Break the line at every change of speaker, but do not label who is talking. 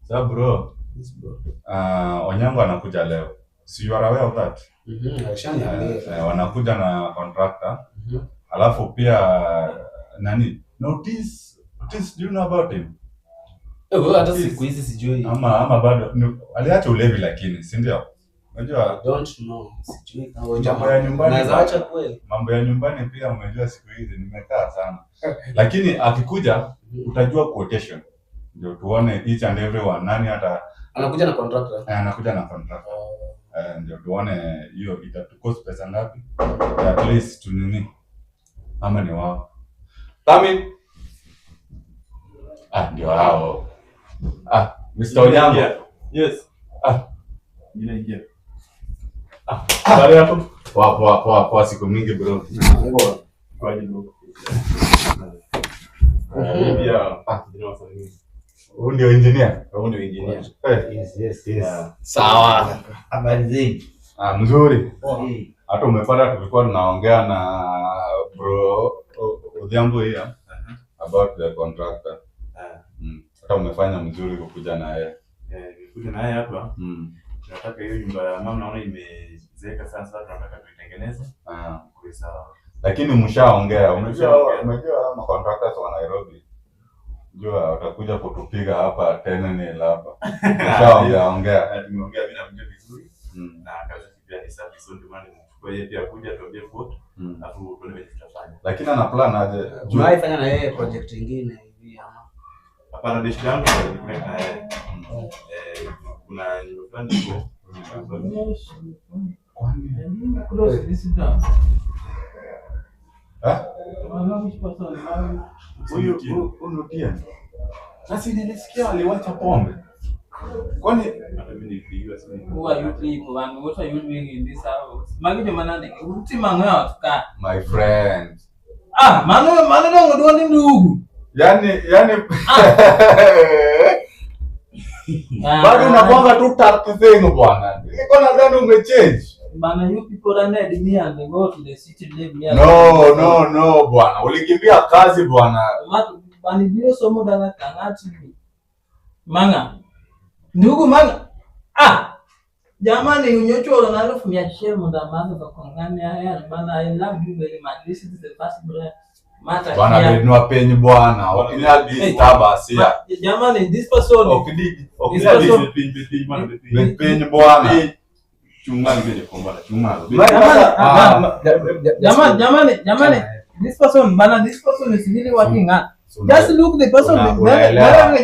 Sasa bro,
Yes, bro.
Onyango anakuja leo. Si you are aware of that?
Mhm, alishaniambia.
Wanakuja na contractor. Alafu pia nani? Notice, Otis, do you know about him?
Eh, wewe hata siku hizi sijui.
Ama bado aliacha ulevi lakini, si ndio? Unajua
I don't know. Sijui kama huyo
Mambo
jamaa.
ya nyumbani
Naweza
bwana.
acha kweli.
Mambo ya nyumbani pia, umejua siku hizi nimekaa sana. Lakini akikuja utajua quotation. Ndio tuone each and everyone nani hata
Anakuja na contractor.
Anakuja na contractor. Ndio tuone hiyo itatucost pesa ngapi. At least tunini. Ama ni wao. Tami. Ah, ndio hao. Ah, Mr. Onyango.
Yes.
Ah.
Ingia. Habari yako?
Poa poa poa poa, siku mingi bro.
Kwa ajili yako. Pia jina wasalimia.
Huyu ndio engineer.
Huyu ndio engineer.
Eh,
Yes.
Yeah.
Sawa.
Habari zenu?
Ah, mzuri.
Eh,
Hata umepata tulikuwa tunaongea na bro Odhiambo here about the contractor.
Ah.
Hata umefanya mzuri kukuja na yeye.
Eh, nimekuja naye hapa. Tunataka hiyo nyumba ya mama, naona imezeeka sana, sasa tunataka tuitengeneze.
Ah.
Kwa sawa.
Lakini mshaongea, unajua
Mshaongea.
unajua ma contractors wa Nairobi. Jua watakuja kutupiga hapa tena ni hapa. Mshaongea ongea.
Tumeongea, mimi namjua vizuri na kazi yake pia ni safi, so ndio maana nimechukua yeye pia kuja tuambie quote, alafu tuone vile tutafanya.
Lakini ana plan aje?
Umewahi fanya na yeye project ingine hivi ama?
Hapana, best yangu ndio na yeye. Eh, kuna nyumba fulani iko
Kwani?
Close this door.
Eh?
Which person?
Huyu huyu ndiye. Sasa nilisikia aliwacha pombe. Kwani
hata mimi nilipigiwa simu.
Who are you people and what are you doing in this house? Magi joma nade? Utimo ang'o e ot ka?
My friend.
Ah, mano dongo duondi ndugu.
Yani bado unakuanga tu that thing bwana. Nilikuwa nadhani umechange.
Bana, you people rented me and they go to the city, leave me
No, bwana. Ulikimbia kazi bwana.
Bani biro somo dala kang'ati. Manga. Ndugu manga. Ah! Jamani, unyochoro na 100,000 mondo amadh to kong'ani ahero bana. I love you very much. This is the first bread. Mata
Bwana
here.
bednwa piny bwana. Ok inyal disturb us here.
Jamani, this person
Ok di ok
This
inyal
person-
Piny, piny, piny, piny.
bed piny bwana.
Chung malo bende kom bwana, chung malo.
Jamani,
Ah,
jamani, this person, bana, this person is really working hard.
So,
Just look the person.
Unaelewa.
Jamani,